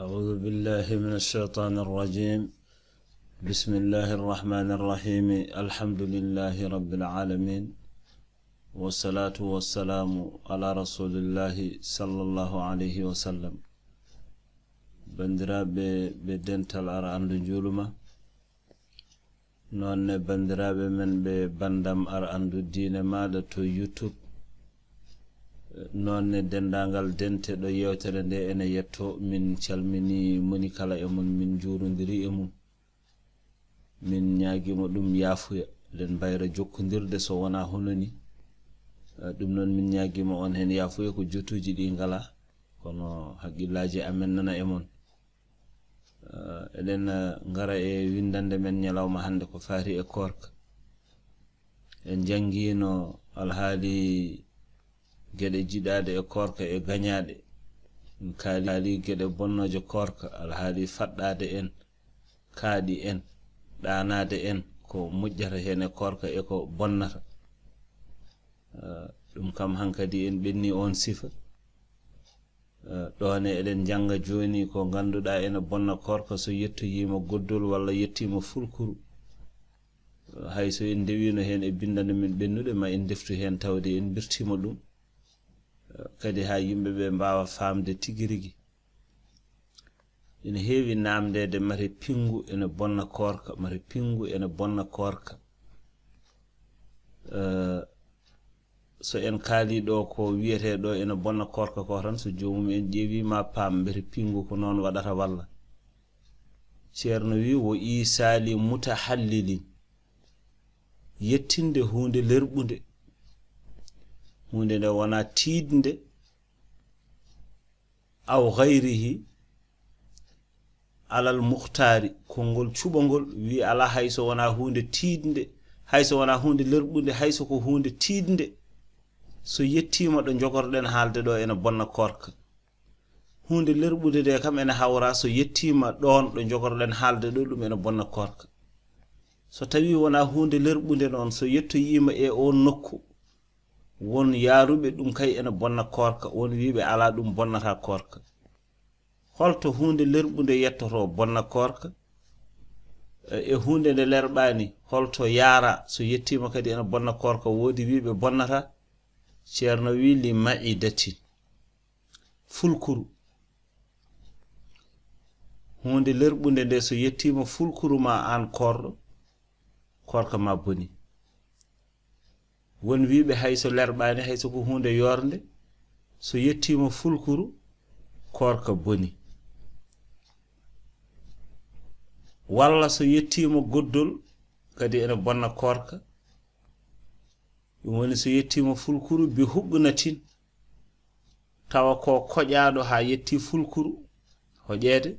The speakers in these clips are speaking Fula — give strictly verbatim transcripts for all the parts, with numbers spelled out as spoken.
أعوذ بالله من الشيطان الرجيم. بسم الله الرحمن الرحيم. الحمد لله رب العالمين. والصلاة والسلام على رسول الله صلى الله عليه وسلم. Banndiraaɓe ɓe dental, aɗa anndu njuuluma. Noon ne banndiraaɓe men ɓe banndam, aɗa anndu diine maaɗa to YouTube. Noon ne denndaangal dente ɗo yeewtere nde ene yetto, min calmini moni kala e mon, min njuurondiri e mum. Min ñaagii mo ɗum yaafuya, eɗen mbayra jokkondirde so wonaa hono ni. Eh, ɗum noon min ñaagii mo on heen yaafuya, ko jotuuji ɗi ngalaa, kono haqqillaaji amen nana e mon. Eh, eɗen, eh, ngara e winndannde men ñalawma hannde ko faati e koorka. En njanngiino alhaali geɗe jiɗaaɗe e koorka e gañaaɗe. En kaali geɗe bonnooje koorka, alhaali faɗɗaade en, kaaɗi en, ɗaanaade en, ko moƴƴata heen e koorka e ko bonnata. Eh, ɗum kam hankadi en ɓenni oon sifa. Eh, ɗoon e eɗen njannga jooni ko ngannduɗaa ene bonna koorka so yettoyiima goddol walla yettiima fulkuru. Eh, hay so en ndewiino heen e binndannde men ɓennuɗe, ma en ndeftu heen tawde en mbirtiima ɗum. Eh, kadi haa yimɓe ɓe mbaawa faamde tigi rigi. Ene heewi naamndeede mate pinngu ene bonna koorka, mate pinngu ene bonna koorka. Eh, so en kaalii ɗo ko wiyetee ɗo ene bonna koorka ko tan, so joomum en ƴeewii ma paam mbete pinngu ko noon waɗata walla. Ceerno wi: "Wo iisaali mutahallilin." Yettinde huunde lerɓunde. Huunde nde wonaa tiiɗnde. Aw gayrihi alal muxtaari, konngol cuɓangol wi alaa hay so wonaa huunde tiiɗnde, hay so wonaa huunde lerɓunde, hay so ko huunde tiiɗnde. So yettiima ɗo njogorɗen haalde ɗo ene bonna koorka. Huunde lerɓunde nde kam ene hawra so yettiima ɗoon ɗo njogorɗen haalde ɗo ɗum ene bonna koorka. So tawii wonaa huunde lerɓunde noon, so yettoyiima e oon nokku, won yaaruɓe ɗum kay ene bonna koorka, won wiiɓe alaa ɗum bonnata koorka. Holto huunde lerɓunde yettoto bonna koorka? E, e huunde nde lerɓaani, holto yaara so yettiima kadi ene bonna koorka? Woodi wiiɓe bonnata. Ceerno wi: "Li ma'idatin." Fulkuru. Huunde lerɓunde nde so yettiima fulkuru ma aan koorɗo, koorka ma boni. Won wiiɓe hay so lerɓaani, hay so ko huunde yoornde, so yettiima fulkuru, koorka boni. Walla so yettiima goddol, kadi ene bonna koorka. Ɗum woni so yettiima fulkuru bi huɓnatin, tawa ko koƴaaɗo haa yetti fulkuru, hoƴeede,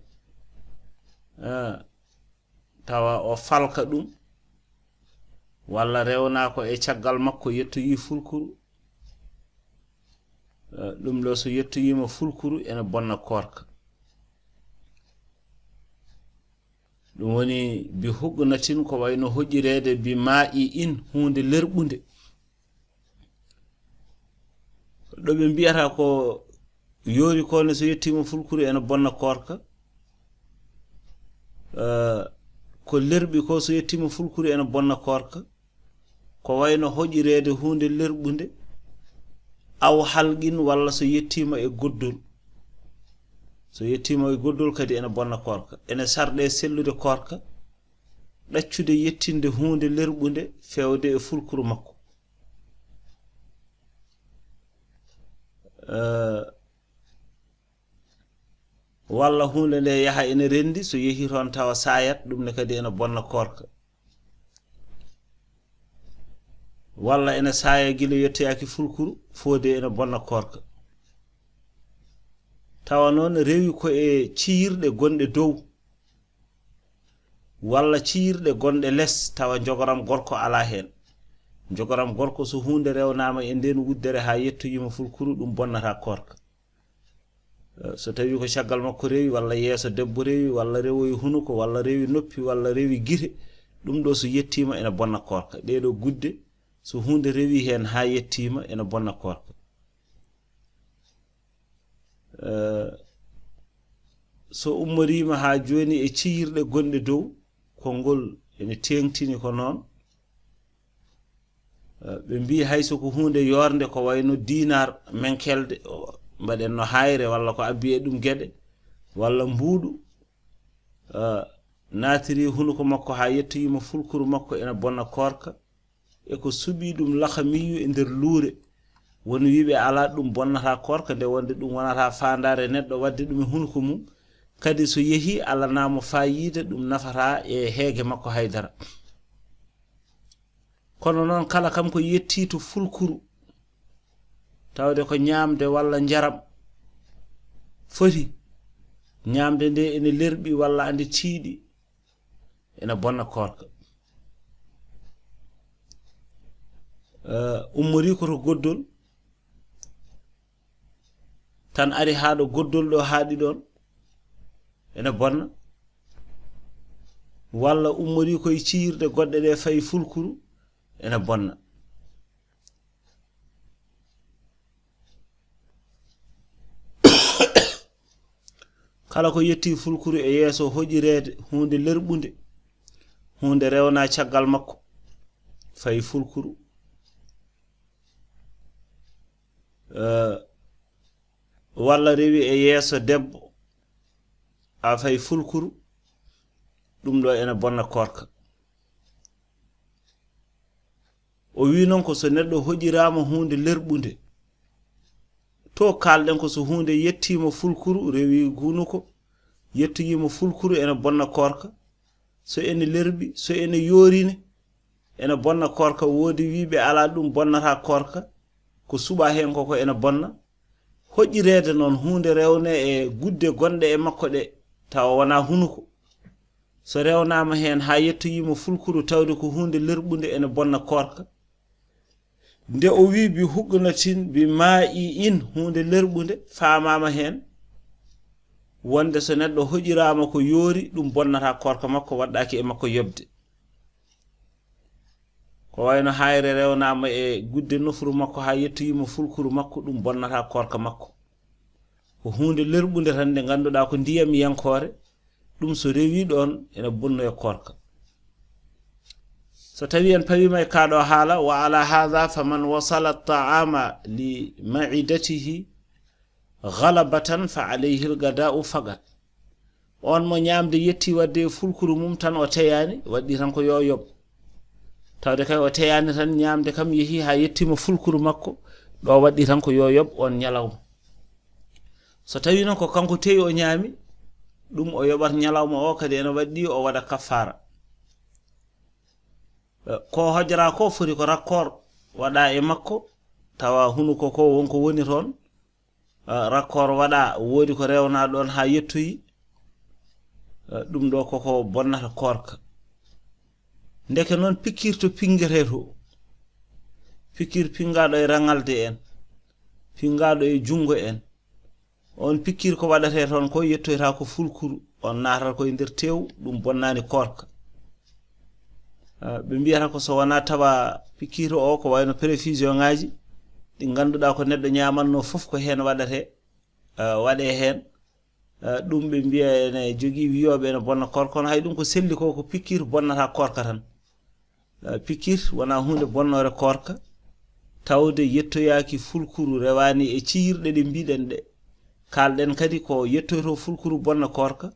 ah, tawa o falka ɗum, walla rewnaa ko e caggal makko yettoyii fulkuru. Eh, ɗum ɗo so yettoyiima fulkuru ene bonna koorka. Ɗum woni bi huɓnatin, ko wayno hoƴireede bi maa'i in, huunde lerɓunde. Ɗo ɓe mbiyata ko yoori ko ne so yettiima fulkuru ene bonna koorka. Eh, ko lerɓi ko so yettiima fulkuru ene bonna koorka. Ko wayno hoƴireede huunde lerɓunde, aw halqin, walla so yettiima e goddol. So yettiima e goddol kadi ene bonna koorka. Ene sarɗe sellude koorka, ɗaccude yettinde huunde lerɓunde feewde e fulkuru makko. Eh, walla huunde nde yaha ene renndi, so yehi toon tawa saayat, ɗum ne kadi ene bonna koorka. Walla ene saaya gila yettoyaaki fulkuru, foode ene bonna koorka. Tawa noon rewi ko e ciyirɗe gonɗe dow, walla ciyirɗe gonɗe les, tawa njogoram gorko alaa heen. Njogoram gorko, so huunde rewnaama e ndeen wuddere haa yettoyiima fulkuru, ɗum bonnata koorka. Eh, so tawii ko caggal makko rewi, walla yeeso debbo rewi, walla rewoyi hunuko, walla rewi noppi, walla rewi gite, ɗum ɗo so yettiima ene bonna koorka. Ɗee ɗo gudde, so huunde rewi heen haa yettiima, ene bonna koorka. Eh, so ummoriima haa jooni e ciyirɗe gonɗe dow, konngol ene teeŋtini ko noon. Eh, ɓe mbii hay so ko huunde yoornde, ko wayno diinaar menkelde, o, mbaɗen no haayre, walla ko abbi e ɗum geɗe, walla mbuuɗu, eh, naatiri hunuko makko haa yettoyiima fulkuru makko, ena bonna koorka. E ko suɓii ɗum lakamiyu e nder luure. Won wiiɓe alaa, ɗum bonnataa koorka, nde wonde ɗum wonataa faandaare neɗɗo waɗde ɗum e hunuko mum. Kadi so yehii, alanaama faayiida, ɗum nafataa e heege makko hay dara. Kono noon, kala kam ko yettii to fulkuru, tawde ko ñaamde walla njaram foti, ñaamde nde ene lerɓi walla ande tiiɗi, ene bonna koorka. Eh, ummorii ko to goddol, tan ari haa ɗo goddol ɗo haaɗi ɗoon, ene bonna. Walla ummorii koye ciyirɗe goɗɗe ɗe, fayi fulkuru, ene bonna. Kala ko yettii fulkuru e yeeso hoƴireede huunde lerɓunde, huunde rewnaa caggal makko, fayi fulkuru, eh, walla rewi e yeeso debbo, a fayi fulkuru, ɗum ɗo ene bonna koorka. O wii noon ko so neɗɗo hoƴiraama huunde lerɓunde, to kaalɗen ko so huunde yettiima fulkuru, rewi hunuko, yettoyiima fulkuru, ene bonna koorka. So ene lerɓi, so ene yoorine, ene bonna koorka. Woodi wiiɓe alaa, ɗum bonnataa koorka, ko suɓaa heen ko, ko ene bonna. Hoƴireede noon huunde rewne e gudde gonɗe e makko ɗe, tawa wonaa hunuko. So rewnaama heen haa yettoyiima fulkuru, tawde ko huunde lerɓunde, ene bonna koorka. Nde o wii bi huqnatin bi maa'i in, huunde lerɓunde, faamaama heen wonde so neɗɗo hoƴiraama ko yoori, ɗum bonnataa koorka makko, waɗɗaaki e makko yoɓde. Ko wayno haayre rewnaama e gudde nofru makko haa yettoyiima fulkuru makko, ɗum bonnataa koorka makko. Ko huunde lerɓunde tan nde ngannduɗaa ko ndiyam yankoore, ɗum so rewii ɗoon ene bonnoya koorka. So tawii en pawiima e kaa ɗo haala, wa ala haadha faman wasala ta'ama li ma'idatihi ghalabatan fa alayhi al-ghada'u faqat. On mo ñaamde yetti waɗde e fulkuru mum tan o teyaani, waɗɗii tan ko yo yoɓ. Tawde kay o teyaani tan, ñaamde kam yehii haa yettiima fulkuru makko, ɗo waɗɗii tan ko yo yoɓ on ñalawma. So tawii noon ko kanko teyi o ñaami, ɗum o yoɓat ñalawma o, kadi ene waɗɗii o waɗa kaffaara. Eh, ko hojraa ko foti ko rakkoor waɗaa e makko, tawa hunuko ko wonko woni toon. Eh, rakkoor waɗaa, woodi ko rewnaa ɗoon haa yettoyi. Eh, ɗum ɗo koko bonnata koorka. Ndeke noon pikiir to pinngetee to, pikiir pinngaaɗo e raŋalde en, pinngaaɗo e junngo en, on pikiir ko waɗatee toon ko yettoyta ko fulkuru, on naatata koye nder teew, ɗum bonnaani koorka. Ah, ɓe mbiyata ko so wonaa tawa pikiir o ko wayno perfusion ŋaaji ɗi ngannduɗaa ko neɗɗo ñaamatnoo fof ko heen waɗatee, ah, waɗee heen. Ah, ɗum ɓe mbiya ene jogii wiyooɓe ene bonna koorka, kono hay ɗum ko selli ko, ko pikiir bonnata koorka tan. Ah, pikiir wonaa huunde bonnoore koorka, tawde yettoyaaki fulkuru, rewaani e ciyirɗe ɗe mbiɗen ɗe. Kaalɗen kadi ko yettoyto fulkuru bonna koorka,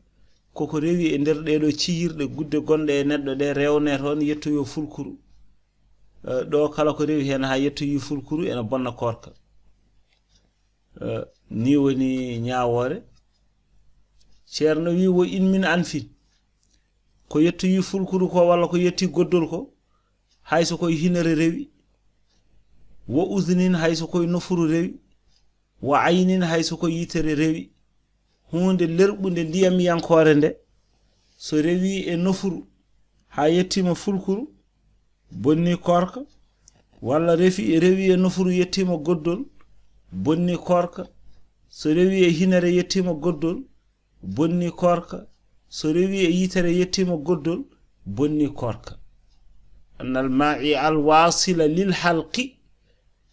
koko rewi e nder ɗee ɗo ciyirɗe gudde gonɗe e neɗɗo ɗe, rewnee toon yettoyoo fulkuru. Eh, ɗo kala ko rewi heen haa yettoyii fulkuru ene bonna koorka. Eh, ni woni ñaawoore. Ceerno wi, wo in min anfin, ko yettoyii fulkuru ko walla ko yettii goddol ko, hay so koye hinere rewi, wo udunin, hay so koye nofuru rewi, wo aynin, hay so koye yitere rewi, huunde lerɓunde ndiyamyankoore nde, so rewi e nofuru haa yettiima fulkuru, bonni koorka, walla refi, rewi e nofuru yettiima goddol, bonni koorka, so rewi e hinere yettiima goddol, bonni koorka, so rewi e yitere yettiima goddol, bonni koorka. Annal ma'i al wasila lil halqi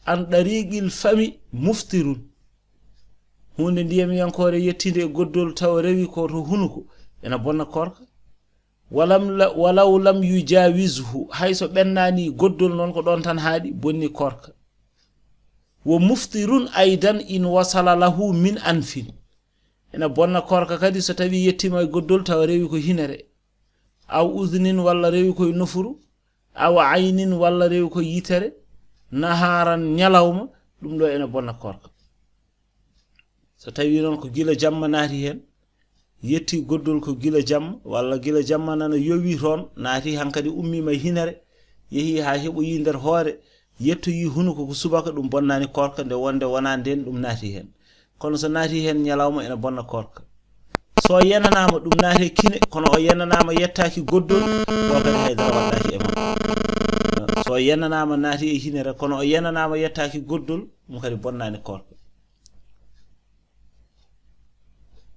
an ɗariqil fami muftirun. Huunde ndiyamyankoore yettiinde e goddol tawa rewi ko to hunuko, ena bonna koorka. Walam la-, walaw lam yujawizhu, hay so ɓennaani goddol noon, ko ɗoon tan haaɗi, bonni koorka. Wa muftirun aydan in wasala lahu min anfin. Ena bonna koorka kadi so tawii yettiima e goddol tawa rewi ko hinere, aw udhnin walla rewi koye nofuru, aw aynin walla rewi koye yitere, nahaaran ñalawma, ɗum ɗo ena bonna koorka. So tawii noon ko gila jamma naati heen, yetti goddol ko gila jamma, walla gila jamma nana yowi toon, naati hankadi ummiima e hinere, yehi haa heɓoyi nder hoore, yettoyi hunuko ko subaka, ɗum bonnaani koorka, nde wonde wonaa ndeen ɗum naati heen. Kono so naati heen ñalawma, ena bonna koorka. So yenanaama, ɗum naati e kine, kono o yenanaama, yettaaki goddol, o kadi haydara waɗaaki e makko. So yenanaama, naati e hinere, kono o yenanaama, yettaaki goddol, ɗum kadi bonnaani koorka.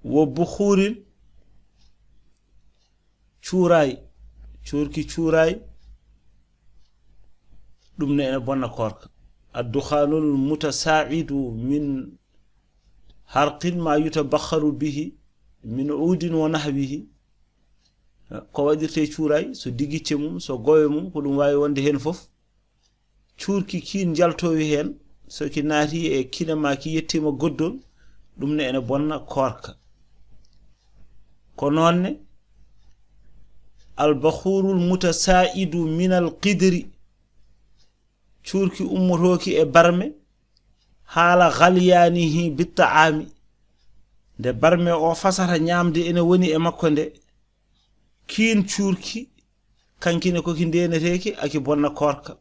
Wa bukhurin, cuuraay, cuurki cuuraay, ɗum ne ene bonna koorka. Addukhanul mutasaidu min harqin ma yutabakharu bihi min uudin wa nahwihi. Ko waɗirte cuuraay, so digicce mum, so gowe mum, ko ɗum waawi wonde heen fof. Cuurki kiin njaltoowi heen, so ki naati e kine ma ki yettiima goddol, ɗum ne ene bonna koorka. Ko noon ne, albakhurul mutasaidu min alqidri, cuurki ummotooki e barme, haala ghalyanihi bittaami, nde barme o fasata ñaamde ene woni e makko nde, kiin cuurki, kankine ko ki ndeeneteeki, a ki bonna koorka.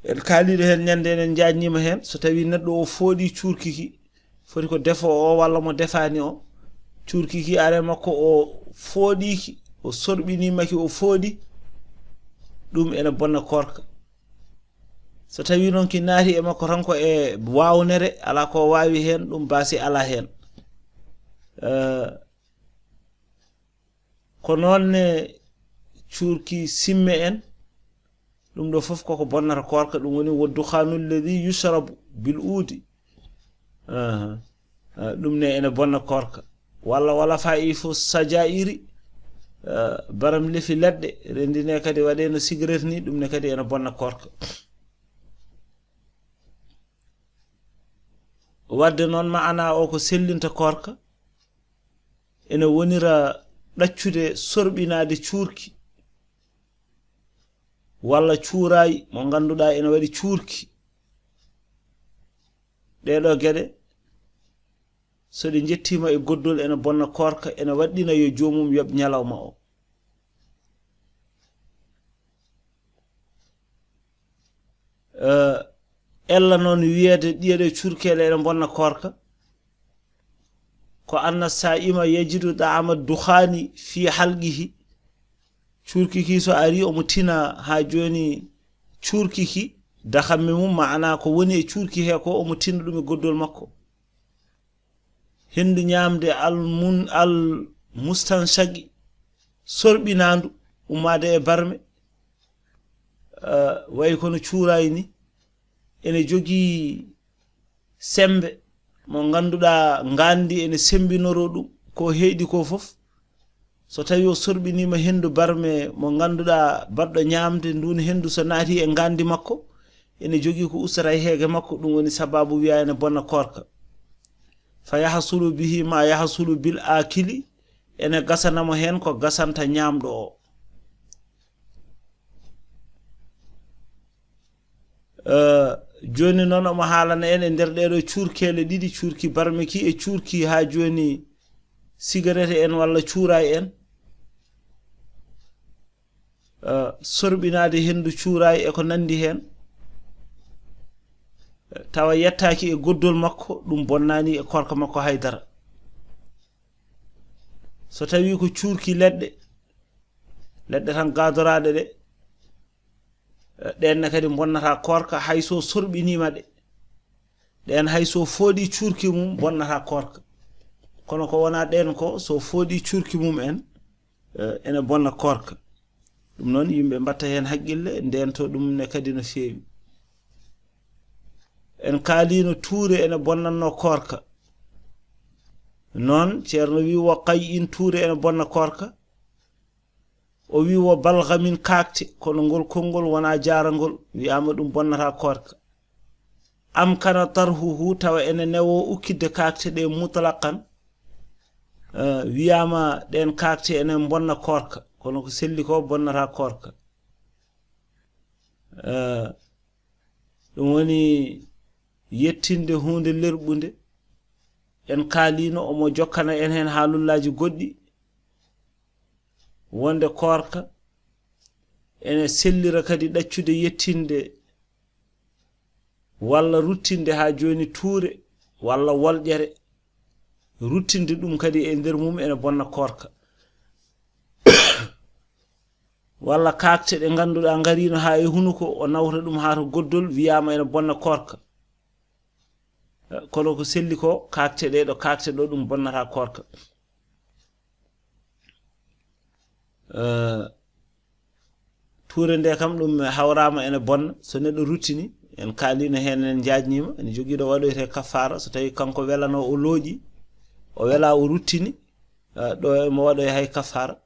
En kaaliiɗo heen ñande, enen njaajniima heen, so tawii neɗɗo o fooɗii cuurki ki, foti ko defo o walla mo defaani o, cuurki ki are makko o fooɗii ki, o sorɓiniima ki, o fooɗi, ɗum ene bonna koorka. So tawii noon ki naati e makko tan ko e waawnere, alaa ko waawi heen, ɗum baasi alaa heen. Eh, ko noon ne cuurki simme en, ɗum ɗo fof koko bonnata koorka, ɗum woni wa dukhaanu alladhi yushrabu bil uudi. Aha. Ah, ɗum ne ene bonna koorka. Walla wala fa'ifu sajairi, ah, baram lefi leɗɗe, renndine kadi waɗe no cigarette ni, ɗum ne kadi ene bonna koorka. Wadde noon, ma'ana o ko sellinta koorka, ene wonira ɗaccude sorɓinaade cuurki, walla cuuraay mo ngannduɗaa ene waɗi cuurki. Ɗee ɗoo geɗe, so ɗe njettiima e goddol, ene bonna koorka, ene waɗɗina yo joomum yoɓ ñalawma o. Eh, ella noon wiyeede ɗiye ɗe cuurkeele ene bonna koorka, ko anna saa'ima yajidu da'ama dukhaani fi halqihi. Cuurki ki so ari, omo tina haa jooni cuurki ki, dahamme mum, ma'ana ko woni e cuurki he ko, omo tina ɗum e goddol makko. Henndu ñaamde al mun-, al mustanshaqi, sorɓinaandu, ummaade e barme, eh, wayi kono cuuraay ni, ene jogii semmbe mo ngannduɗaa ngaanndi ene semmbinoroo ɗum, ko heyɗi ko fof. So tawii o sorɓiniima henndu barme mo ngannduɗaa baɗɗo ñaamde, nduun henndu so naatii e ngaanndi makko, ene jogii ko ustata e heege makko, ɗum woni sabaabu wiyaa ene bonna koorka. Fa yahsulu bihi ma yahsulu bil aakili, ene gasana mo heen ko gasanta ñaamɗo o. Eh, jooni noon omo haalana en e nder ɗee ɗoo cuurkeele ɗiɗi, cuurki barme ki e cuurki haa jooni sigarete en walla cuuraay en. Eh, sorɓinaade henndu cuuraay e ko nanndi heen, eh, tawa yettaaki e goddol makko, ɗum bonnaani e koorka makko hay dara. So tawii ko cuurki leɗɗe, leɗɗe tan gaadoraaɗe ɗe, eh, ɗeen ne kadi bonnata koorka hay so sorɓiniima ɗe. Ɗeen hay so fooɗii cuurki mum bonnata koorka. Kono ko wonaa ɗeen ko, so fooɗii cuurki mum en, eh, ene bonna koorka. Ɗum noon, yimɓe mbatta heen haqqille, ndeento ɗum ne kadi no feewi. En kaalino tuure ene bonnanno koorka. Noon, Ceerno wi wo qay'in tuure ene bonna koorka. O wi wo balgamin kaakte, kono ngol konngol wona jaarangol, wiyaama ɗum bonnata koorka. Am kana tarhuhu tawa ene newo ukkidde kaakte ɗe mutlaqan, eh, wiyaama ɗeen kaakte ene bonna koorka, kono ko selli ko bonnata koorka. Eh, ɗum woni yettinde huunde lerɓunde. En kaalino omo jokkana en heen haalullaaji goɗɗi, wonde koorka ene sellira kadi ɗaccude yettinde walla ruttinde haa jooni tuure walla wolƴere, ruttinde ɗum kadi e nder mum ene bonna koorka. Walla kaakte ɗe ngannduɗaa ngariino haa e hunuko, o nawta ɗum haa to goddol, wiyaama ene bonna koorka. Eh, kono ko selli ko, kaakte ɗe ɗo, kaakte ɗo ɗum bonnata koorka. Eh, tuure nde kam ɗum hawraama ene bonna, so neɗɗo ruttini, en kaalino heen, en njaajniima, ene jogii ɗo waɗoyte kaffaara, so tawi kanko welano o looƴi, o wela o ruttini, eh, ɗo emo waɗoya hay kaffaara.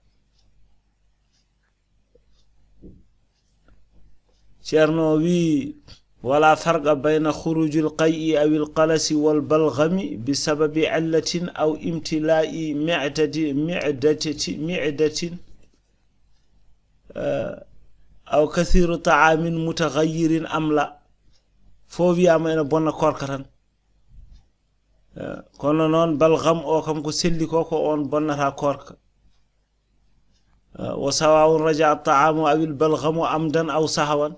Ceerno wi, wala farqa bayna khurujil qay'i awil qalasi wal balghami bi sababi illatin aw imtila'i mi'dadi-, mi'dati-, mi'datin, eh, aw kathiru ta'amin mutaghayyirin am la. Fof wiyaama ene bonna koorka tan. Eh, kono noon balgham o kam ko selli ko, ko on bonnata koorka. Eh, wa sawa'un raja'a at-ta'amu aw al-balghamu amdan aw sahwan,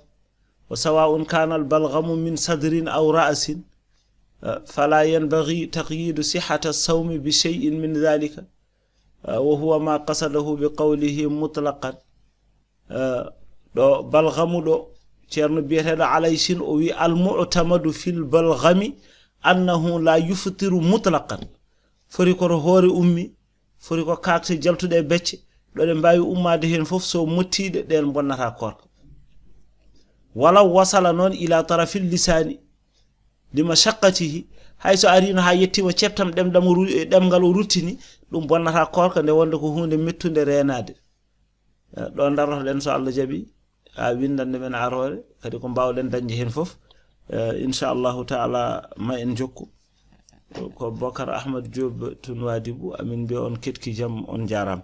wa sawa'un kana al-balghamu min sadrin aw ra'sin, eh, fala yanbaghi taqyidu sihhata as-sawmi bi shay'in min dhalika, eh, wa huwa ma qasadahu bi qawlihi mutlaqan. Eh, ɗo balghamu ɗo, ceerno biyeteeɗo Alaysin o wi, al-mu'tamadu fil balghami annahu la yuftiru mutlaqan. Foti ko to hoore ummi, foti ko kaakte jaltuɗe e becce, ɗo ɗe mbaawi ummaade heen fof, so mottiiɗe, ɗeen bonnata koorka. Walaw wasala noon ila tarafil lisaani li mashaqqatihi, hay so ariino haa yettiima ceɓtam ɗemɗam o ru-, e ɗemngal o ruttini, ɗum bonnata koorka nde wonde ko huunde mettunde reenaade. Eh, ɗo ndarotoɗen, so Allah jaɓi, a winndande men aroore, kadi ko mbaawɗen dañde heen fof. Eh, inchallahu taala, ma en njokku. Ko Bokar Ahmad Diop to Nouadhibou, amin mbiya on ketki jam, on njaaraama.